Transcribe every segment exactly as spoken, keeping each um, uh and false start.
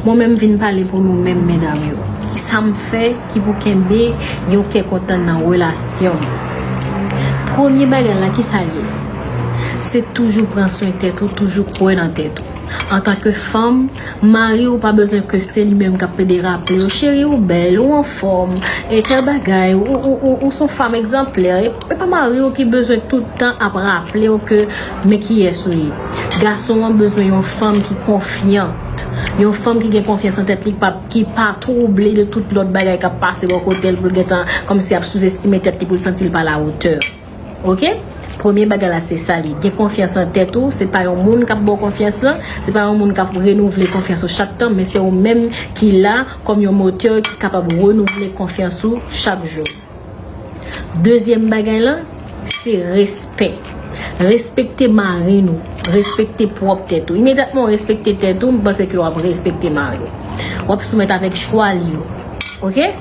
Mwen menm vin pale pou nou menm medam yo. Kisa m fè ki pou kenbe yon kè kontan nan relasyon m? Premye bagay la, kisa l ye? Se toujou pran swen tèt ou, toujou kwè nan tèt ou. Antanke fanm, mari w pa bezwen ke se li menm k ap plede raple w, cheri, ou bèl, ou anfòm, e tèl bagay, ou, ou, ou, ou se yon fanm egzanplè. E, e pa mari w ki bezwen tout tan ap raple w ke men kiyès ou ye. Gason an bezwen yon fanm ki konfyant, yon fanm ki gen konfyans nan tèt li, ki pa, ki pa twouble de tout lòt bagay k ap pase bò kote l pou l gentan kòmsi ap souzestime tèt li, pou l santi l pa la wotè. Oke? Premye bagay la se sa li. Gen konfyans nan tèt ou, se pa yon moun k ap ba w konfyans lan, se pa yon moun k ap renouvle konfyans ou chak tan, men se ou menm ki la kòm yon motè ki kapab renouvle konfyans ou chak jou. Dezyèm bagay lan, se respè. Respekte mari nou, respekte pwòp tèt ou. Imedyatman w respekte tèt ou, m panse ke w ap respekte mari w. W ap soumèt avèk chwa l yo. Oke?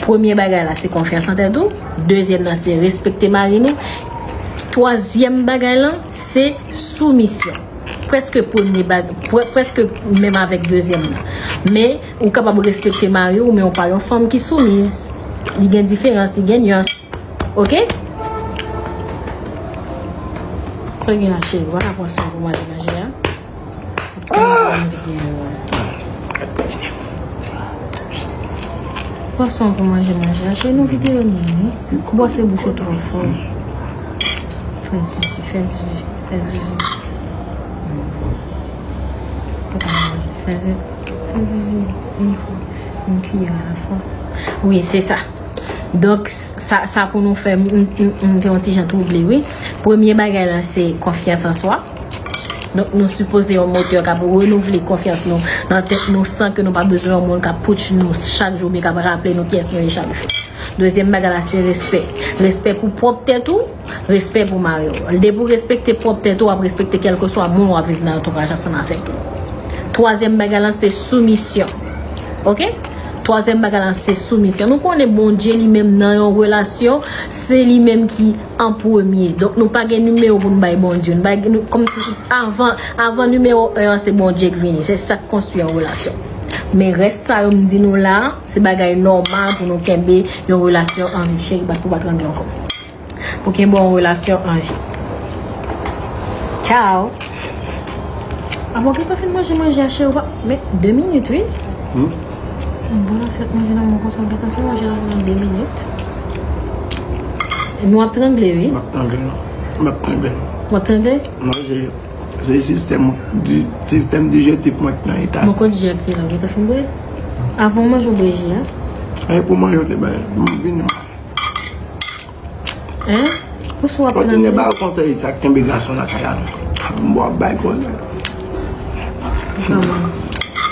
Premye bagay la, se konfyans nan tèt ou. Dezyèm nan, se respekte mari nou. Twazyèm bagay lan, se soumisyon. Prèske premye bag-, prè-, prèske menm avèk dezyèm nan. Men, ou kapab respekte mari w, men w pa yon fanm ki soumiz. Li gen diferans, li gen nyans. Oke? Sa gen la, cheri, w pa ka pran swen pou manje manje a. Ah! Pran swen pou manje manje a, cheri, nou videyo ni, wi. Bwose bouch ou twò fò. Fè zizi, fè zizi, fè zizi. Fè zizi, fè zizi. Yon fwa, yon kiyè alafwa. Wi, se sa. Donk, sa, sa pou nou fè, m, m, m, m te yon ti jan twouble, wi. Premye bagay la, se konfyans an swa. Donk, nou sipoze yon motè k ap renouvle konfyans nou nan tèt nou san ke nou pa bezwen yon moun k ap putch nou chak jou, oubyen k ap raple nou kiyès nou ye chak jou. Dezyèm bagay la, se respè. Respè pou pwòp tèt ou, respè pou mari w. Depi w respekte pwòp tèt ou, w ap respekte kèlkeswa moun w ap viv nan antouraj ansanm avèk li. Twazyèm bagay la, se soumisyon. Oke? Twazyèm bagay la, se soumisyon. Nou konnen Bondye li menm nan yon relasyon, se li menm ki an premye. Donk, nou pa gen nimewo pou n bay Bondye. Nou pa gen, nou, kòmsi avan, avan nimewo en an, se Bondye k vini. Se sa k konstwi yon relasyon. Men rès sa yo m di nou la, se bagay nòmal pou nou kenbe yon relasyon an vi. Cheri, bat pou bat rangle ankò. Pou kenbe yon relasyon an vi. Ciao. A bon, gentan fin manje manje a, cheri, w pa, men de minit, wi. Hmm? Yon bon asyèt manje nan men w konsa, w gentan fin manje nan de minit. Nou ap trangle, wi. M ap trangle, non. M ap trangle. W ap trangle? Non, se, se sistèm di-, sistèm dijestif mwen ki nan eta sa. Bon, kot ji a ki te la, w gentan fin bwè? Avan w manje, w bwè ji a? E pou manje, w te bay. M vini, mwen. Hein? Pou sou ap kontinye ba yo konsèy sa kenbe gason lakay la, non. M wè w ap bay konsèy. Kòman?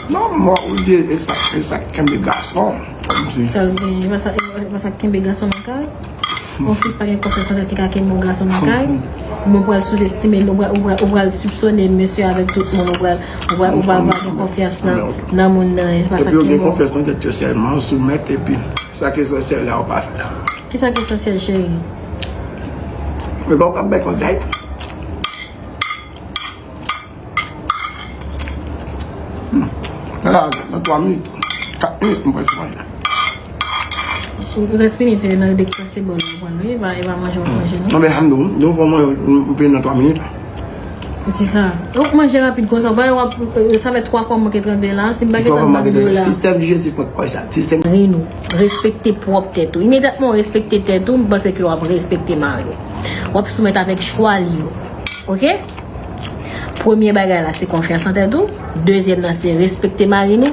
Non, m wè ou di e sa, e sa kenbe gason. Kòmsi. Sa l gen, e pa sa, e pa sa kenbe gason lakay? Yon fi pa gen konfyans nan tèt li ka kenbe yon gason lakay? Bon, ou pral souzestime l, ou pral, ou pral, ou pral sipsone mesye avèk tout moun, ou pral, ou pral, ou pral pa gen konfyans nan, nan moun nan, e pa sa kenbe. Epi yo gen konfyans nan tèt yo sèlman, soumèt, epi sa k esansyèl la, ou pa fè. Kisa k esansyèl, cheri? Men pa w k ap bay konsèy. Hmm. La, nan twa minit, kat minit, m prèske manje. Rès minit yo nan de ki pase bò la, w pran, wi, e pa, e pa manje w ap manje, non? Non, men, Hamdou, nou fò manje, m, m fini nan twa minit. Poukisa? Ou manje rapid konsa, w pa wè w ap, sa fè twa fwa w manke trangle la, si m pa gentan ban m yo la. Sistèm dijestif mwen k fè sa. Sistèm. Mari nou, respekte pwòp tèt ou. Imedyatman w respekte tèt ou, m panse ke w ap respekte mari w. W ap soumèt avèk chwa l yo. Oke? Premye bagay la, se konfyans an tèt ou. Dezyèm nan, se respekte mari nou.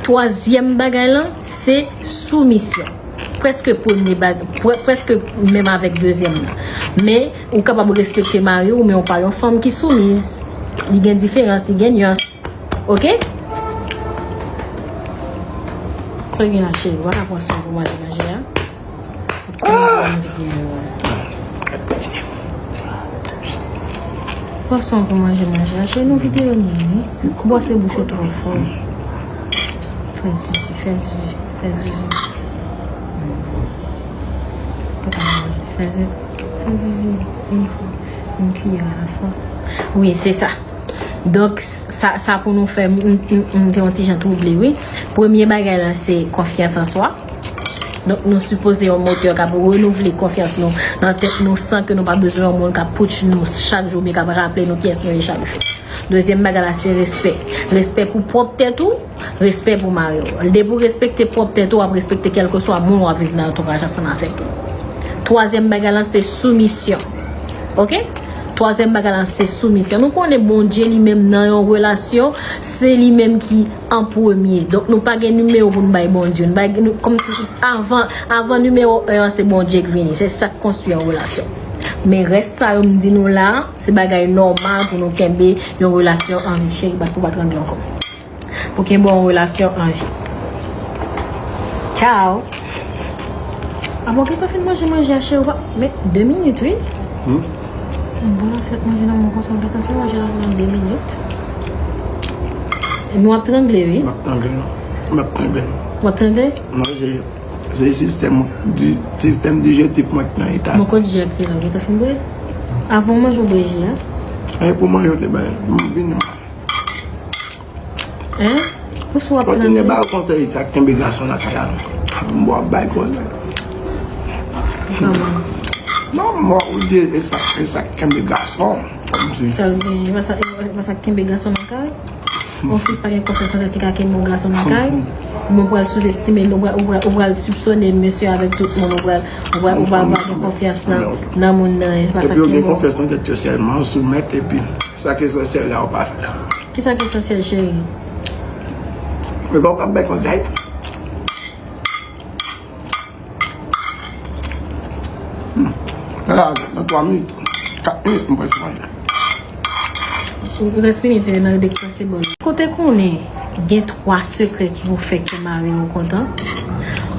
Twazyèm bagay lan, se soumisyon. Prèske premye bag-, prè-, prèske menm avèk dezyèm nan. Men, ou kapab respekte mari w, men w pa yon fanm ki soumiz. Li gen diferans, li gen nyans. Oke? Sa gen la, cheri, w pa ka pran swen pou manje manje a. Ah! Pran swen pou manje manje a, cheri, nou videyo ni, wi. Bwose bouch ou twò fò. Fè zizi, fè zizi, fè zizi. Fè zizi, fè zizi. Yon fwa, yon kiyè alafwa. Wi, se sa. Donk, sa, sa pou nou fè, m, m, m, m te yon ti jan twouble, wi. Premye bagay la, se konfyans an swa. Donk, nou sipoze yon motè k ap renouvle konfyans nou nan tèt nou san ke nou pa bezwen yon moun k ap putch nou chak jou, oubyen k ap raple nou kiyès nou ye chak jou. Dezyèm bagay la, se respè. Respè pou pwòp tèt ou, respè pou mari w. Depi w respekte pwòp tèt ou, w ap respekte kèlkeswa moun w ap viv nan antouraj ansanm avèk li. Twazyèm bagay la, se soumisyon. Oke? Twazyèm bagay la, se soumisyon. Nou konnen Bondye li menm nan yon relasyon, se li menm ki an premye. Donk, nou pa gen nimewo pou n bay Bondye. Nou pa gen, nou, kòmsi avan, avan nimewo en an, se Bondye k vini. Se sa k konstwi yon relasyon. Men rès sa yo m di nou la, se bagay nòmal pou nou kenbe yon relasyon an vi. Cheri, bat pou bat rangle ankò. Pou kenbe yon relasyon an vi. Ciao. A bon, gentan fin manje manje a, cheri, ou pa, men de minit, wi. Hmm? Bon, asyèt manje nan men w konsa, ou gentan fin manje la nan de minit. Nou ap trangle, wi. M ap trangle, non. M ap trangle. W ap trangle? Manje. Se sistèm di-, sistèm dijestif mwen ki nan eta sa. Bon, kot ji a ki te la, ou gentan fin bwè? Avan w manje, ou bwè ji a? E pou manje, ou te bay. M vini. Hein? Pou sou ap kontinye ba yo konsèy sa kenbe gason lakay la. M wap bay konsèy. Kòman? Non, m wè ou di e sa, e sa kenbe gason. Kòmsi. Sa l gen, e pa sa, e pa sa kenbe gason lakay? Yon fi pa gen konfyans nan tèt li ka kenbe yon gason lakay? Bon, ou pral souzestime l, ou pral, ou pral, ou pral sipsone mesye avèk tout moun, ou pral, ou pral, ou pral pa gen konfyans nan, nan moun nan, e pa sa kenbe. Epi yo gen konfyans nan tèt yo sèlman, soumèt, epi sa k esansyèl la, ou pa fè. Kisa ki esansyèl, cheri? Men pa w k ap bay konsèy. Hmm. La, nan twa minit, kat minit, m prèske manje. Rès minit yo nan de ki pase bò. Kote konnen gen twa sekrè ki pou fè kè mari w kontan?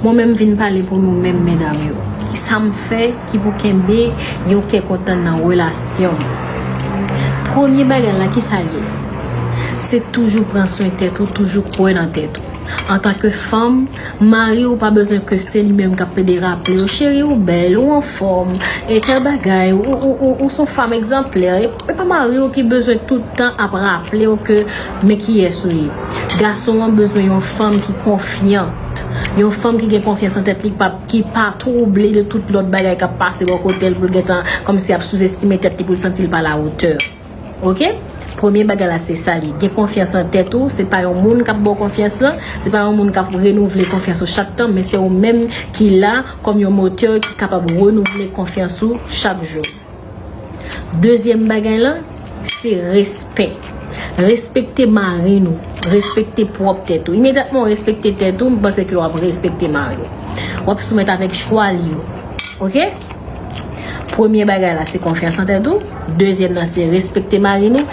Mwen menm vin pale pou nou menm, medam yo. Kisa m fè ki pou kenbe yon kè kontan nan relasyon m? Premye bagay la, kisa l ye? Se toujou pran swen tèt ou, toujou kwè nan tèt ou. Antanke fanm, mari w pa bezwen ke se li menm k ap plede raple w, cheri, ou bèl, ou anfòm, e tèl bagay, ou, ou, ou, ou se yon fanm egzanplè. E, e pa mari w ki bezwen tout tan ap raple w ke men kiyès ou ye. Gason an bezwen yon fanm ki konfyant, yon fanm ki gen konfyans nan tèt li, ki pa, ki pa twouble de tout lòt bagay k ap pase bò kote l, pou l gentan kòmsi ap souzestime tèt li, pou l santi l pa lawotè. Oke? Premye bagay la, se sa li. Gen konfyans nan tèt ou, se pa yon moun k ap ba w konfyans lan, se pa yon moun k ap renouvle konfyans ou chak tan, men se ou menm ki la kòm yon motè ki kapab renouvle konfyans ou chak jou. Dezyèm bagay lan, se respè. Respekte mari nou, respekte pwòp tèt ou. Imedyatman w respekte tèt ou, m panse ke w ap respekte mari w. W ap soumèt avèk chwa li yo. Oke? Premye bagay la, se konfyans an tèt ou. Dezyèm nan, se respekte mari nou.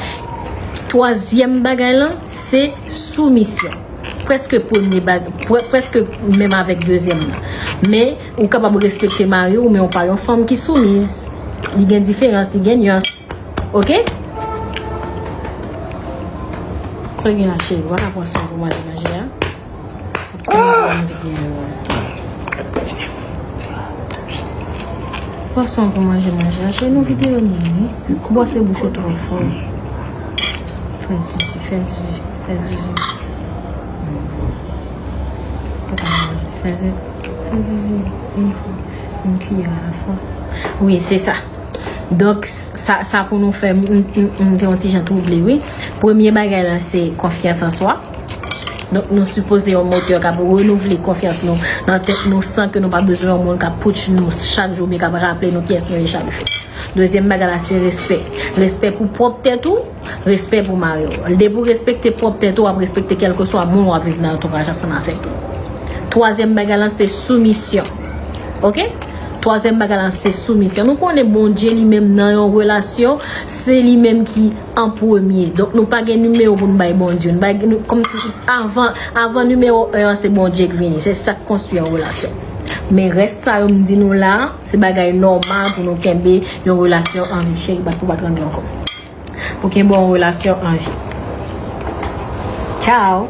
Twazyèm bagay lan, se soumisyon. Prèske premye bag-, prè-, prèske menm avèk dezyèm nan. Men, ou kapab respekte mari w, men w pa yon fanm ki soumiz. Li gen diferans, li gen nyans. Oke? Sa gen la, cheri, w pa ka pran swen pou manje manje a. Ah! Pran swen pou manje manje a, cheri, nou videyo ni, wi. Ou bwase bouch ou twò fò. Fè zuzu, fè zuzu, fè zuzu. Fè zuzu, fè zuzu. Yon fwa, yon kiyè alafwa. Wi, se sa. Donk, sa, sa pou nou fè, m, m, m, m te yon ti jan twouble, wi. Premye bagay la, se konfyans an swa. Donk, nou sipoze yon motè k ap renouvle konfyans nou nan tèt nou san ke nou pa bezwen yon moun k ap putch nou chak jou, oubyen k ap raple nou kiyès nou ye chak jou. Dezyèm bagay la, se respè. Respè pou pwòp tèt ou, respè pou mari w. Depi w respekte pwòp tèt ou, w ap respekte kèlkeswa moun w ap viv nan antouraj ansanm avèk li. Twazyèm bagay lan, se soumisyon. Oke? Twazyèm bagay lan, se soumisyon. Nou konnen Bondye li menm nan yon relasyon, se li menm ki an premye. Donk, nou pa gen nimewo pou n bay Bondye. Nou pa gen, nou, kòmsi avan, avan nimewo en an, se Bondye k vini. Se sa k konstwi yon relasyon. Men rès sa yo m di nou la, se bagay nòmal pou nou kenbe yon relasyon an vi. Cheri, bat pou bat rangle ankò. Pou kenbe yon relasyon an vi. Ciao.